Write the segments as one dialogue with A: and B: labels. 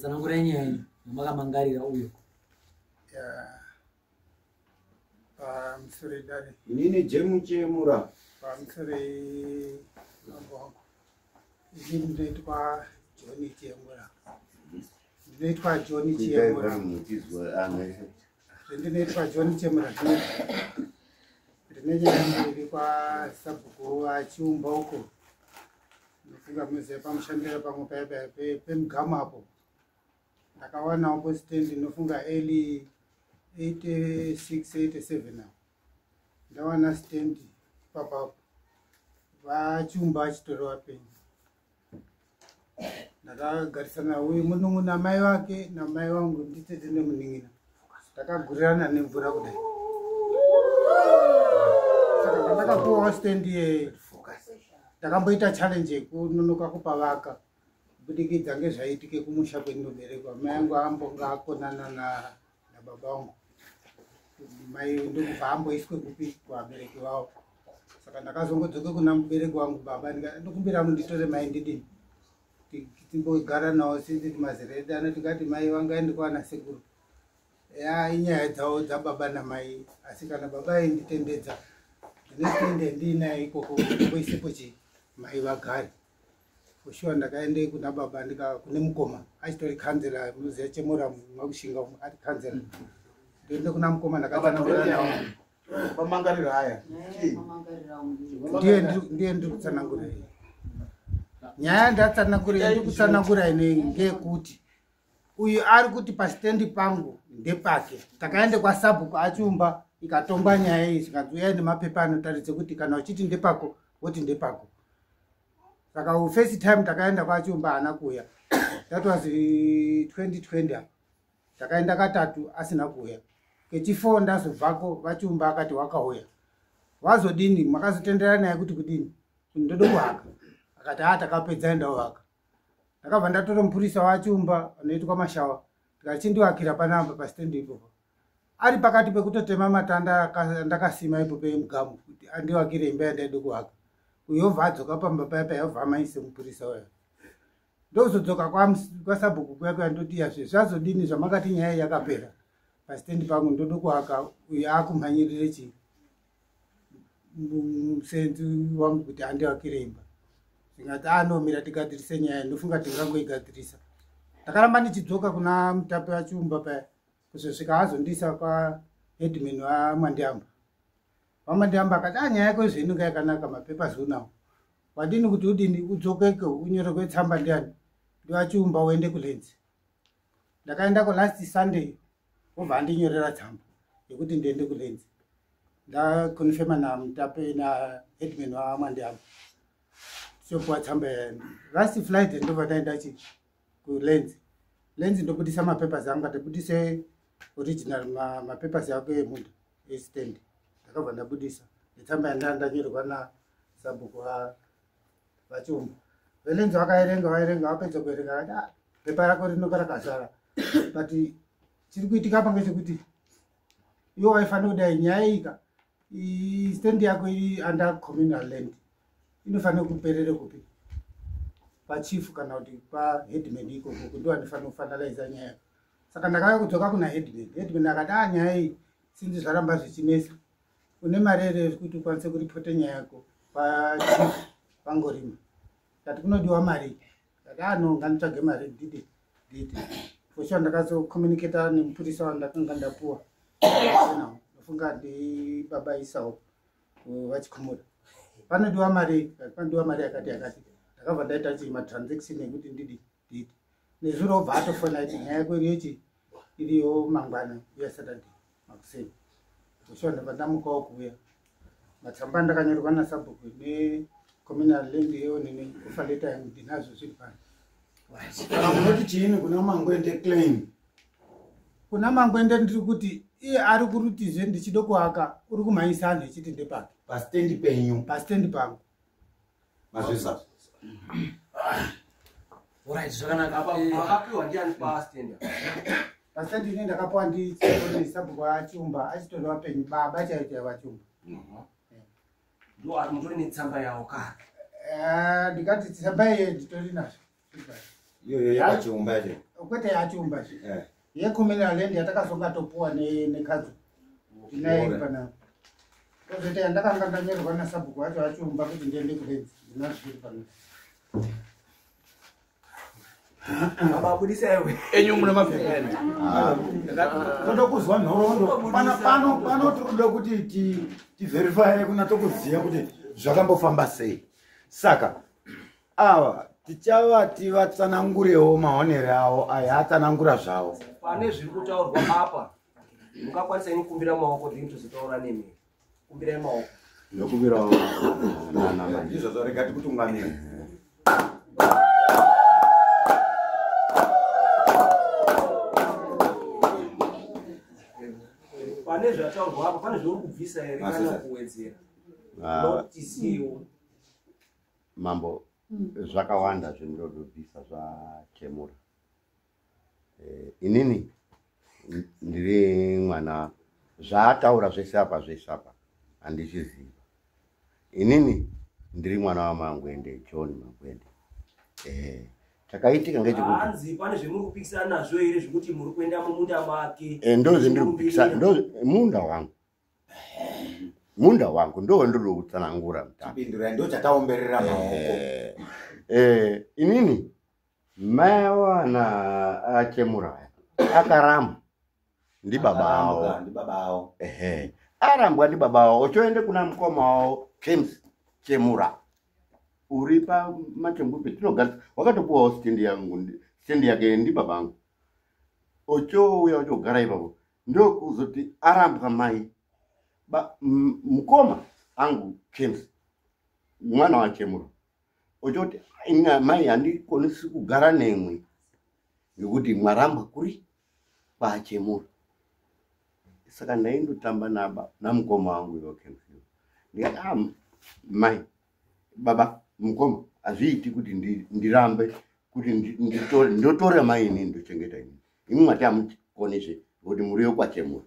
A: Tsanangurai nyaya yenyu yamakamangarira uyo.
B: Pamusoro dare.
C: Inini Jemuchemura.
B: Pamusoro mambo wangu. Ini ndinoitwa John Chiyemura. Ndinoitwa John Chiyemura. Ndinoitwa John Chiyemura. Ndine nyaya iri kwasabhuku vaChiumba uko. Ndinofunga muziva pamushandira pamwe paya paya pemugamu apo. Ndakawanawo stand, ndinofunga early 86 87 apo. Ndawana stand ipapapo. VaChiumba achitori vapenyu. Ndakagarisana uyu munun'una mai vake namai vangu, nditete nemunin'ina. Takagurirana nemvura kudai. Saka pandakapuwawo stand iyeyo, ndakamboita challenge yekunonoka kupavaka kubudikidza ngezvaitike kumusha kwendinoberekwa. Mai angu ambonga akonana nababa vangu, mai ndokubva amboiswe kupi, kuvabereki vavo. Saka ndakazongodzoke kuna mubereki wangu baba, ndikumbira munditore mai ndidini, timbogara navo, sinzi mazera edu ano tingati mai vangaende kwana sekuru. Ya, inyaya dzavo dzababa namai, asi kana baba ainditendedza, ndine stand ndiinayo ikoko, ndimboisepo chi mai vagare. For sure ndakaende kuna baba, ndika kune mukoma achitori kanzela, munoziva Chemura makushinga umu, ari kanzela. Ndoende kuna mukoma, ndakatsanangura navo.
D: Pamangariro aya.
B: Ndiye ndiri kutsanangura iyi nyaya. Ndatsanangura, ndiri kutsanangura ine ngeyekuti uyu ari kuti pastendi pangu ndepake. Takaende kwasabhuku achiumba, ikatongwa nyaya iyi, zvikanzi uyai nemapepa anotaridze kuti kana uchiti ndepako, woti ndepako. Saka first time takaenda kwachiumba, haana kuuya. That was 2020 apo. Takaenda katatu, asina kuuya. Kechi4 ndazobvako, vachiumba akati wakauya. Wazodini? Makazotenderana naye kuti kudini? Ndodo kuhaka. Akati ha, takapedza, ndauhaka. Ndakabva ndatora mupurisa wachiumba anoitwa Mashawa, ndikachindiwakira panapa pastendi ipopo. Ari pakati pekutotema matanda ndakasima ipo pemugamu kuti andiwakire imba yandaida kuhaka, uyobva adzoka pamba paya paya, obva amaise mupurisa uya. Ndozodzoka kwasabhuku kuya kuya, ndoti yazve zvazodini zvamakati nyaya yakapera pastendi pangu, ndodo kuhaka, uyu akumhanyirire chii musenzi wangu kuti andiwakire imba. Ndingati anomira tigadzirise nyaya, ndofunga tingangoigadzirisa. Ndakaramba ndichidzoka kuna mutape wachiumba paya kuzosvika azondiisa kwaheadman vaMandiamba. VaMandiamba akati a, nyaya yako izvo yakanaka, mapapers unawo, wadini kuti udini, udzokeke unyorerwe tsamba ndiani, ndivachiumba, uende kuLands. Ndakaendako last Sunday, obva andinyorera tsamba yekuti ndiende kuLands. Ndaconfirma namutape, naheadman waMandiamba, tichopuwa tsamba yayani last Friday. Ndobva ndaenda chi kuLands. Lands ndobudisa mapapers angu, atibudise original mapapers ako emunda estand. Ndakabva ndabudisa netsamba yanda ndanyorerwa nasabhuku vachiumba. VeLands vakaerenga, vaerenga, vapedza kuerenga vakati, "Ah, pepa rako rinonga rakazara, but chiri kuitika apa ngechekuti iwe waifanira kudai nyaya ika stand yako iri under communal land, inofanira kuperere kupi? Pachief kana kuti paheadman ikoko, ndo anofanira kufinaliza nyaya." Saka ndakauya kudzoka kuna headman. Headman akati, a, nyaya iyi sinzi zvaramba zvichinetsa, une mari here yekuti ukwanise kuripota nyaya yako pachief vangorima? Kati kunodiwa mari. Kati ano, nganditsvage mari ndide ndide. For sure ndakazocommunicata nemupurisa wandakanga ndapuwa nawo, ndofunga ndibaba Isao vachikumura. Panodiwa mari, panodiwa mari yakati yakati. Ndakabva ndaita chi matransaction ekuti ndidi ndidi. Nezuro obva atofona iti nyaya yako iriyo chi iriyo mangwana uya Saturday makuseni. For sure ndabva ndamukawo kuuya. Matsamba andakanyorerwa nasabhuku necommunal land iyo nene offer letter yangu ndinazvo, zviri pano.
C: Saka munoti chiini kuna Mangwende claim?
B: Kuna Mangwende ndiri kuti iye ari kurutizve ndichido kuaka, uri kumhanyisa anhu echiti ndepake.
C: Pastendi penyu.
B: Pastendi pangu.
C: Mazvisa.
A: Alright, zvakanaka.
E: Apa makapiwa ndiani pastand?
B: Pastendi ine ndakapiwa ndisabhuku achiumba achitori vapenyu, baba chaivo chaivo vachiumba.
E: Ndo ari mutori netsamba yawo kare?
B: Ndikati tsamba iye nditori nazvo.
C: Iyoyo yakachiumba yacho.
B: Kwete yachiumba yecommunal land yatakazonga topuwa nekanzuru tinayo iri panapa. Kozoita yandakanga ndanyorerwa nasabhuku wacho achiumba kuti ndiende kulands, ndinazvo zviri panapa.
E: Ababudisa iwe.
D: Enyu muna mavhekani.
C: Toda kuzwa nhoroondo pano pano tiri kuda kuti tiverifye kuna tokuziva kuti zvakambofamba sei. Saka ava tichava tivatsanangurewo maonero avo aya atsanangura zvavo.
E: Pane zviri kutaurwa apa mungakwanisa ini kumbira maoko then tozotaura nemi. Kumbirai maoko.
F: Ndokumbirawo nana.
C: Ndizvozvo, rega tikutungamire.
E: Pane zvataurwa apa pane zvauri kubvisa here kana
F: Masesa.
E: kuwedzera?
F: Ah.
E: Tisiyewo.
F: Mambo, zvakawanda zvindodobvisa zvachemura. Inini ndiri mwana, zvaataura zvese apa zvese apa handizviziva. Inini ndiri mwana waMangwende, John Mangwende. Chakaitika ngechekuti
E: hanzi pane zvemuri kupikisana nazvo here zvekuti muri kuenda mumunda make?
F: Ndo zvendiri kupikisana, ndo munda wangu. Munda wangu ndo ndiri kutsanangura mutano.
C: Chipindurai, ndo chataomberera maoko.
F: Inini mai wana achemura akaramba ndi baba awo.
C: Ndi baba awo.
F: Arambwa ndi baba awo, ochoende kuna mukoma wawo James Chemura. Uri pa Machengwe tinogara, wakatopuwawo stendi yangu, stendi yake ndi baba angu. Ochouya ochogara ipapo. Ndokuzoti arambwa mai. Mukoma angu James mwana waChemura. Ochoti ina mai handikonisi kugara nemwi ngekuti mwarambwa kuri kwaChemura. Saka ndaindotamba namukoma wangu iwo James. Ndikati mai baba mukoma hazviiti kuti ndirambe kuti ndotore mai inini ndochengeta inini. Imwi mwati hamukonizve ngekuti muri yokwaChemura.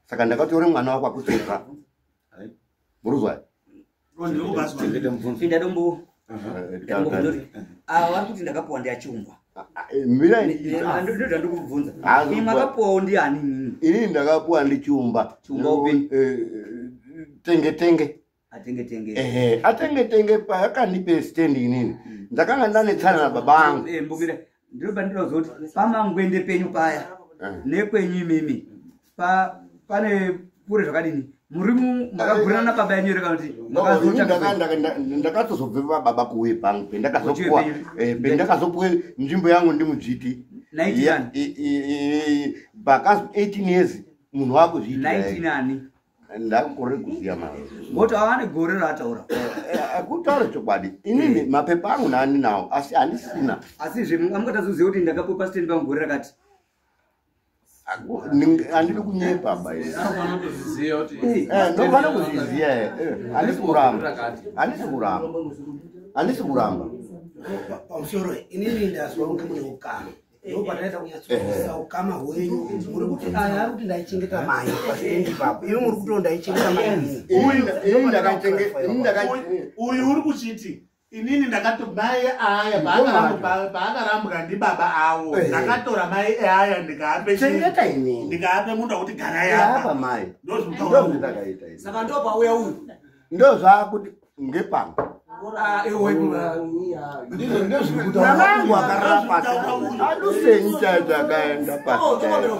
F: Saka ndakatore mwana wako akucheka. Muruzwa?
A: Pinda dombo. Ava vari kuti ndakapuwa ndiachiumbwa.
F: Mira
A: Ndoda ndikubvunza. Imi makapuwawo ndiani inini?
F: Inini ndakapuwa ndichiumba.
A: Chiumba upi?
F: Tenge tenge.
A: Atenge tenge.
F: Atenge tenge payakandipe stand inini. Ndakanga ndanetsana nababa angu.
A: Mbumira. Ndinopa ndinozoti pamangwende penyu paya. Nekwenyu imimi. Pane kure zvakadini? Muri makagurana nababa yenyu here kana kuti makazotsvaka
F: Ndakatozobve pababa kuuye pangu pendakazopuwa, pendakazopuwa nzvimbo yangu ndimudzviti.
A: 19
F: Pakazi 18 years munhu wakuzviitira.
A: 19 ani?
F: Ndakukore kuziya mari.
A: Ngoti ava gore raataura.
F: Kutaura chokwadi. Inini mapepa angu ndinawo asi handisina.
A: Asi zve amukatazoziva kuti ndakapuwa pastendi pangu gore rakati.
F: Handidi kunyepa ba iri.
D: Anofana kutozviziva kuti
F: Ndofana kuzviziva. Handisi kuramba. Handisi kuramba. Handisi kuramba.
G: Pamusoro inini ndazwa kunge mune ukama. Ndopatinoita kunyatsozwisisa ukama hwenyu. Muri kuti aya ari kuti ndaichengeta mai pastendi ipapo. Imi muri kuti ndaichengeta mai.
D: Uyu uri kuchiti inini ndakato mai aya paakarambwa ndi baba awo. Ndakatora mai aya ndikaape
F: chengeta inini.
D: Ndikaape munda kuti garai
F: apa mai.
D: Ndozvindakaita
F: ini.
E: Saka ndopauya uyu.
F: Ndozvaakuti ngepangu. Mwanangu akarara pasi. Adusenyi chacho akaenda pasi chacho.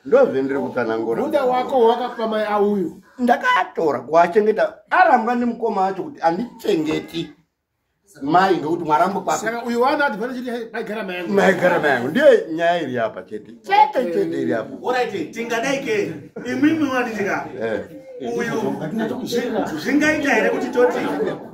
F: Ndozvendiri kutsanangura.
H: Munda wako wakapa mai auyu.
F: Ndakatora kuachengeta arambwa nemukoma wacho kuti andichengeti mai ngekuti mwarambo kwako.
H: Saka uyu wana advantage kuti maigara mai yangu.
F: Maigara mai yangu. Ndiyo nyaya iri apa chete. Chete chete iri apa.
D: Alright, tingadai ke imimi wanditika. Uyu zvingaita here kuti toti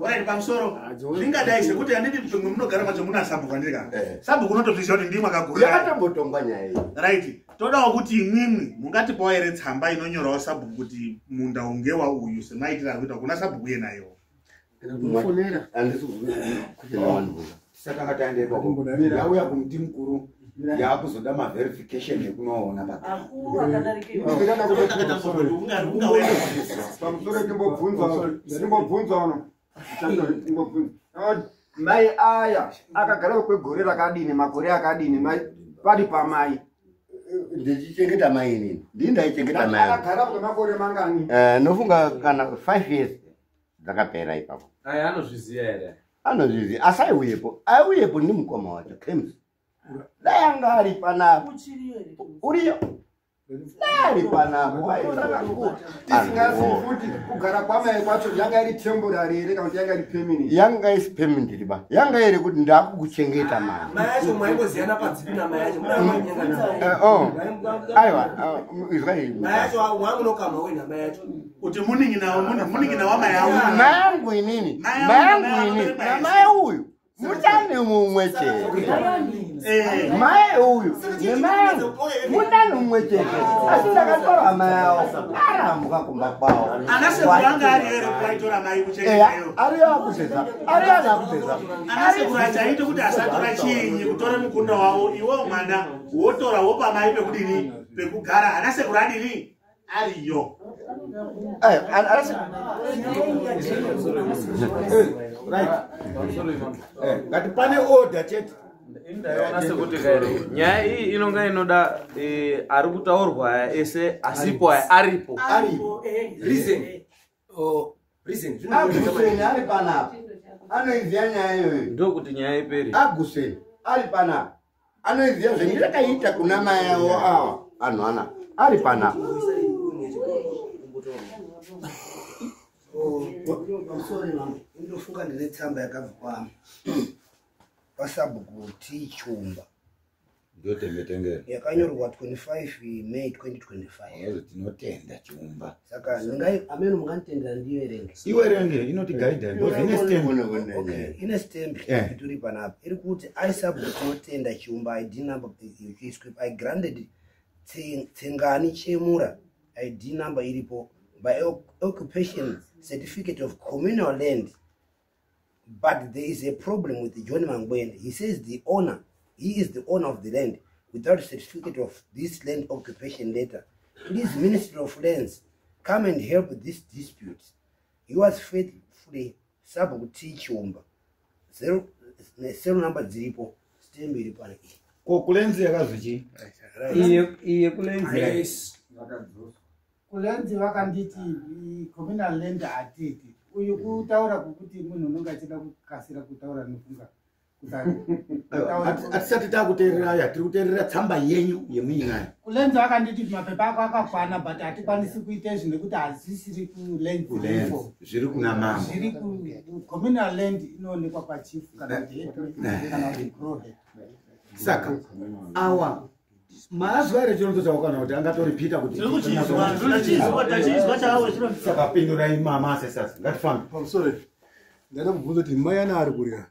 D: alright pamusoro zvingadai sekuti handidi pamwe munogara macho muna sabhuku handika. Sabhuku unotozviziva kuti ndimwe akagurira.
F: Yakatombotongwa nyaya iyi.
D: Right. Todawo kuti imwimwi mungatipawo here tsamba inonyorawo sabhuku kuti munda ungewa uyu semaitiro ari kuita kuna sabhuku yenayo.
H: Kufonera.
F: Handisi kuchena vanhu.
C: Saka ngataende ipapo. Yauya kumuti mukuru yakuzoda maverification ekunoona pa.
I: Pamusoro timbobvunza uno. Timbobvunza. Mai aya akagara kwegore rakadini, makore akadini mai pari pamai?
F: Ndichichengeta mai inini, ndini ndaichengeta mai.
I: Akagara kwemakore mangani?
F: Nofunga kana 5 years dzakapera ipapo.
J: Aya anozviziva here?
F: Anozviziva, asi aiuyepo, aiuyepo ndi mukoma wacho Kems. Dai anga ari panapa, uriyo, dai ari panapa.
I: Tisingazivi futi kugara kwamai kwacho yanga iri temporary here kana kuti yanga iri permanent?
F: Yanga isi permanent ba, yanga iri kuti ndakukuchengeta mani.
E: Mai acho maimboziyana padzipi namai acho? Muna
F: Oh, aiwa, izwai.
E: Mai acho mwamunokama we namai acho.
D: Kuti munin'ina wamai avo.
F: Mai angu inini, mai angu inini namai uyu mutani mumwe chete. Mai uyu nemai angu mutani mumwe chete, asi ndakatora mai avo arambwa kumba kwavo.
D: Ana sekuru anga ari here kwaitora mai kuchengetayo?
F: Ariyo akuteza, ariyo akuteza.
D: Ana sekuru achaite kuti asatora chiinyi, kutore mukunda wavo, iwewo mwana wotora wopa mai pekudini, pekugara. Ana sekuru adini ariyo.
C: Ngati pane order chete.
J: Ndaiona sekuti kaere nyaya iyi inonga inoda ari kutaurwa aya ese asipo aya aripo.
F: Aripo.
E: Reason. Oh, reason.
F: Aguseni ari panapa, anoiziya nyaya iyoyo.
J: Ndokuti nyaya ipere.
F: Aguseni ari panapa, anoiziya zvendakaita kuna mai avo ava anhu ana ari panapa.
G: Sorry mama, ndofunga ndine tsamba yakabva pasabhuku T Chumba
C: Ndotengetengera.
G: yakanyorwa 25 May 2025.
C: Tinotenda Chiumba.
G: Saka ndingai amene munganditendera ndiverenge.
C: Iwerenge inoti guide because ine stamp.
G: Okay, ine stamp itori panapa. Iri kuti I sabhuku tinotenda Chiumba ID number ichiiswe I granted Tsengani Chemura ID number iripo by occupation certificate of communal land. But there is a problem with John Mangwende. He says the owner, he is the owner of the land without certificate of this land occupation letter. Please, Ministry of Lands, come and help this dispute. Yours faithfully, Sabhuku T Chiumba. Zero, cell number dziripo, stamp iri pano iyi.
C: Ko kulenzi yakazi
A: Iye iye kulenzi.
E: Yes.
B: Kulenzi vakanditi communal land hatiti. Uyu kutaura kukuti munhu unonge achida kukasira kutaura nofunga.
C: Hatisati takuteerera aya, tiri kuteerera tsamba yenyu yemuinayo.
B: Kulenzi vakanditi mapepa ako akakwana but hatikwanisi kuita izvi nekuti hazvisiri kulenzi.
C: Kulenzi zviri kuna mambo.
B: Zviri kucommunal land inoonekwa pachief kana kuti headman kana kuti crowhead.
C: Saka awa mazuva here chinoto chakakwana kuti angatoripita kuti
D: Tiri kuchizwa, tachizwa, tachizwa chawo chino.
C: Saka pindurai mama asesasi ngatifambe.
H: Pamusoro, ndaida kubvunza kuti mai ana ari kurya.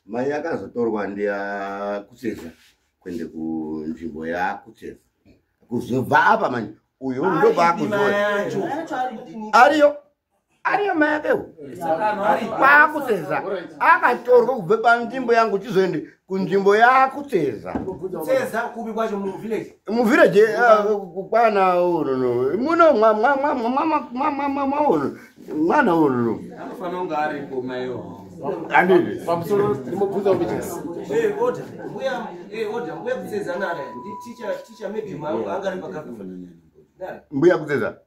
F: Mai akazotorwa ndiyakutseza kuende kunzvimbo yakutseza, kuzobva apa manje uyu ndobva ariyo, ariyo mai akewo kwakutseza, akatorwa kubva panzvimbo yangu chizoende kunzvimbo yakutseza.
E: Tseza kupi kwacho muvillage?
F: Muvillage kwana unono muno mwa mwana unono.
J: Anofanira kunge aripo maiwo.
F: Andidi.
H: Pamusoro ndimobvunza kuti
E: Order. Mbuya, order. Mbuya kutseza nare. Ndi teacher, teacher maybe mangu anga ari pakafa. Nare.
F: Mbuya kutseza.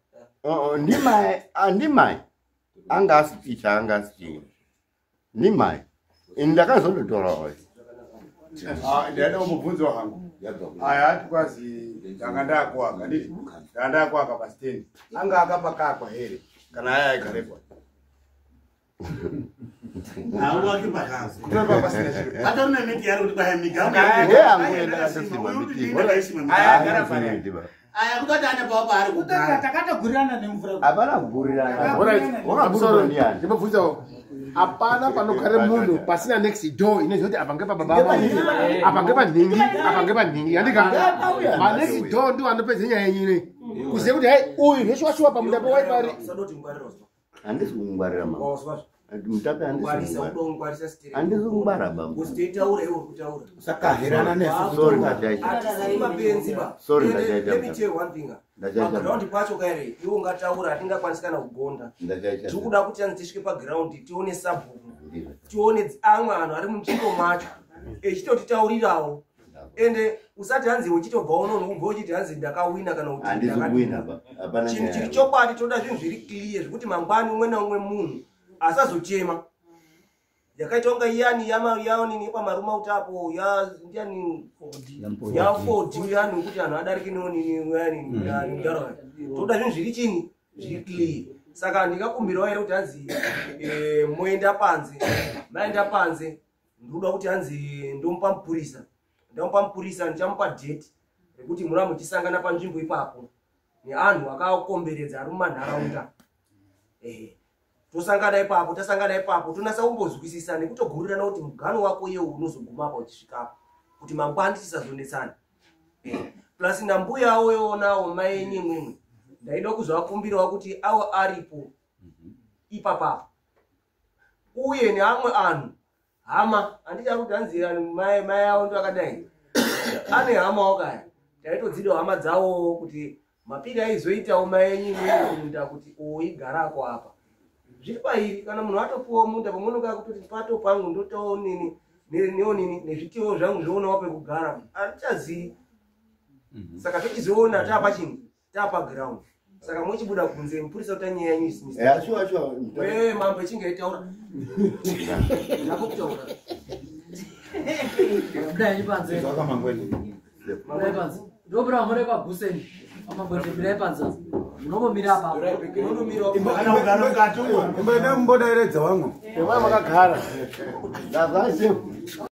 F: Ndimai, ndimai. Anga asi teacher, anga asi chii. Ndimai. Ini ndakazondotorawo.
H: Ndaida kumubvunzo hangu. Aya ati kwazi ndanga ndakuaka nditi ndanga ndakuaka pastendi anga akapakakwa here kana aya aigarekwa?
D: Hauvaki pakazi.
H: Kutora pasina chiro.
D: Patori nemiti yari kuti kwai migamu.
F: Ndeyangu ndakatosima miti.
D: Aya agara pari. Aya kutoti ane pawo paari kugara.
B: Takatogurirana nemvura.
F: Hapana kugurirana.
H: Pamusoro ndimobvunzawo hapana panogara munhu pasina next door inoziva kuti apa ngepababa apa ngepanhingi apa ngepanhingi handika manext door ndiwo anopedza nyaya yenyu inei kuziva kuti hai uyu zveshuwashuwa pamunda pewaipari.
F: Handisi kungwarira mama. Mutape
E: Ngwarisa,
F: handisi
E: udongwarisa stereki.
F: handisi kungwara baba.
E: Usitoitaura iwe uri kutaura.
C: Usakahirana nesu.
F: Sorry ndachaita.
E: Hatisiri mapenzi ba.
F: Sorry,
E: Let
F: ndachaita.
E: me tell you one thing.
F: Ndachaita.
E: Paground pacho kaere iwe ungataura hatingakwanisi kana kugonda.
F: Ndachaita.
E: Tiri kuda kuti anzi tisvike paground tione sabhuku.
F: Ndizvo.
E: Tione amwe anhu ari munzvimbo macho echitotitaurirawo. Ende usati hanzi uchitobva unono ubva uchiti hanzi ndakawina kana kuti
F: Handizi
E: ndakadini.
F: kuwina pa. Hapana
E: Chinhu
F: nyaya.
E: chiri chokwadi, toda zvinhu zviri clear zvekuti mangwani umwe naumwe munhu asazochema. Yakaita kunga iyani yaonini pamaruma utapo ya ndiani ya 4D yani wekuti anhu adarike neonini yani mudaro. Toda zvinhu zviri chini, zviri clear. Saka ndingakumbirawo here kuti hanzi moenda panze, maenda panze, ndinoda kuti hanzi ndomupa mupurisa, ndamupa mupurisa, ndichamupa date rekuti mura muchisangana panzvimbo ipapo neanhu akakomberedza ari mumanharaunda. Tosangana ipapo, tasangana ipapo tonasa kumbozwisisa nekutogurirana kuti mugano wako iye unozoguma apa uchisvikapo, kuti mangwani tisazonetsana. Plus nambuya awo ionawo mai enyu imwimwe, ndaida kuzovakumbirawo kuti awo aripo ipapapo, uye neamwe anhu hama, handiti ari kuti hanzi anhu mai avo ndo akadai ane hamawo kaya, taitodzidawo hama dzawo kuti mapiri aizoitawo mai enyu imwimwe munda kuti oigarako apa zviri pairi. Kana munhu atopuwa munda pamwe unonga kutoti pato pangu ndotawo nini neonini nezvitiwo zvangu zvoonawo pekugara, handichazivi. Saka tochizoona taapa chini, taapa ground. Saka mochibuda kunze, mupurisa kuti anyaya yenyu isi.
F: Sure, sure.
E: Mambo echinge aitaura ndako kutaura.
K: Budai panze.
C: Zvakamangwene.
K: Budai panze. Ndobura muri paguseni. Amangwende mirai panze. Munombomira apa.
C: Kana ugara mukati umo. Imboenda mumbodaredza wangu.
H: Emai makagara.
F: Zvazvashe.